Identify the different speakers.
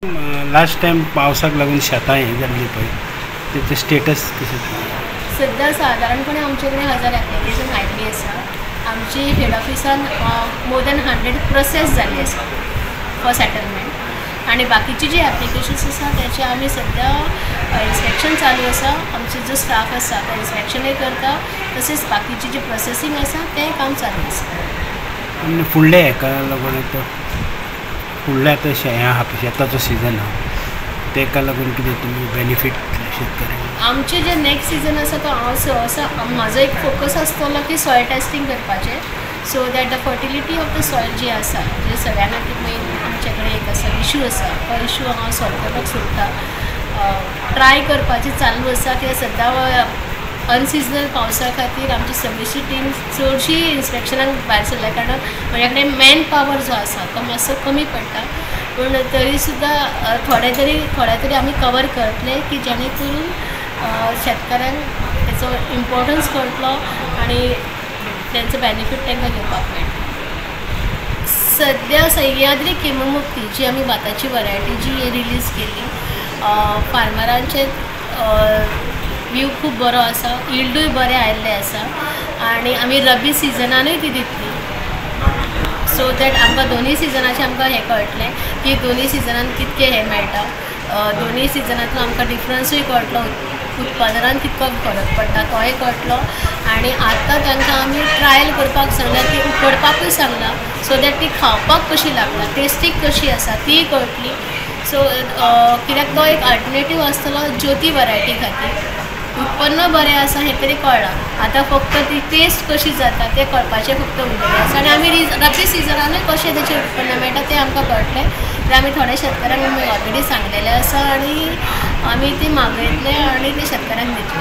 Speaker 1: Last time पावसाक लागून शेतां हें जाल्लीं पळय, तेचें स्टेटस कशें?
Speaker 2: सद्या सादारणपणे आमचे कडेन 1000 एप्लिकेशन आयिल्ली आसा. आमची हेड ऑफिसान मोर दॅन 100 प्रोसेस जाल्ली आसा फॉर सेटलमेंट आनी बाकीची जी एप्लिकेशन्स आसा तेचे आमी सद्या इन्स्पेक्शन चालू आसा. आमचे जो स्टाफ आसा तो इन्स्पेक्शनूय करता, तशेंच बाकीची जी प्रोसेसींग आसा तें काम चालू आसा.
Speaker 1: आनी फुडल्या हेका लागून आतां फुडल्या आतां हें आहा शेताचो सिजन आहा, तेका लागून कितें तुमी बेनिफीट शेतकऱ्यांक?
Speaker 2: आमचे जे नेक्स्ट सिजन आसा तो हांव सहसा म्हाजो एक फोकस आसतलो की सॉयल टेस्टींग करपाचें, so that the fertility of the soil जी आसा, जे सगळ्यांक मेन आमचे कडेन एक आसा इशू आसा, तो इशू हांव सॉल्व करपाक सोदतां. ट्राय करपाचें चालू आसा. कित्याक सद्या अनसिजनल पावसा खातीर आमची सगळीशी टीम चडशी इन्स्पेक्शनाक भायर सरल्या कारणान म्हज्या कडेन मॅन पावर जो आसा तो मातसो कमी पडटा, पूण तरी सुद्दां थोडे तरी आमी कवर करतले की जेणे करून शेतकऱ्यांक तेचो इम्पोर्टन्स कळटलो आनी तेंचो बेनिफीट तांकां घेवपाक मेळटलो. सद्या सह्याद्री किममुक्ती जी आमी भाताची वरायटी जी रिलीज केली, फार्मरांचे व्यू खूब बरो आसा, यिल्डूय बरें आयिल्लें आसा आनी आमी रबी सिजनानूय ती दितली, सो that आमकां दोनूय सिजनाचें आमकां हें कळटलें की दोनूय सिजनान कितकें हें मेळटा, दोनूय सिजनांतलो आमकां डिफरन्सूय कळटलो, उत्पादनान कितको फरक पडटा तोय कळटलो. आनी आतां तांकां आमी ट्रायल करपाक सांगलां, ती उकडपाकूय सांगलां, सो that ती खावपाक कशी लागता, टेस्टीक कशी आसा तीय कळटली. सो कित्याक तो एक अल्टरनेटीव आसतलो ज्योती वरायटी खातीर. उत्पन्न बरें आसा हें तरी कळ्ळां, आतां फक्त ती टेस्ट कशी जाता तें कळपाचें फक्त उरलेलें आसा. आनी आमी रबी सिजनानूय कशें तेचें उत्पन्न मेळटा तें आमकां कळटलें. तें आमी थोड्या शेतकऱ्यांक आमी ऑलरेडी सांगलेलें आसा आनी आमी ती मागयतले आनी ते शेतकऱ्यांक दितले.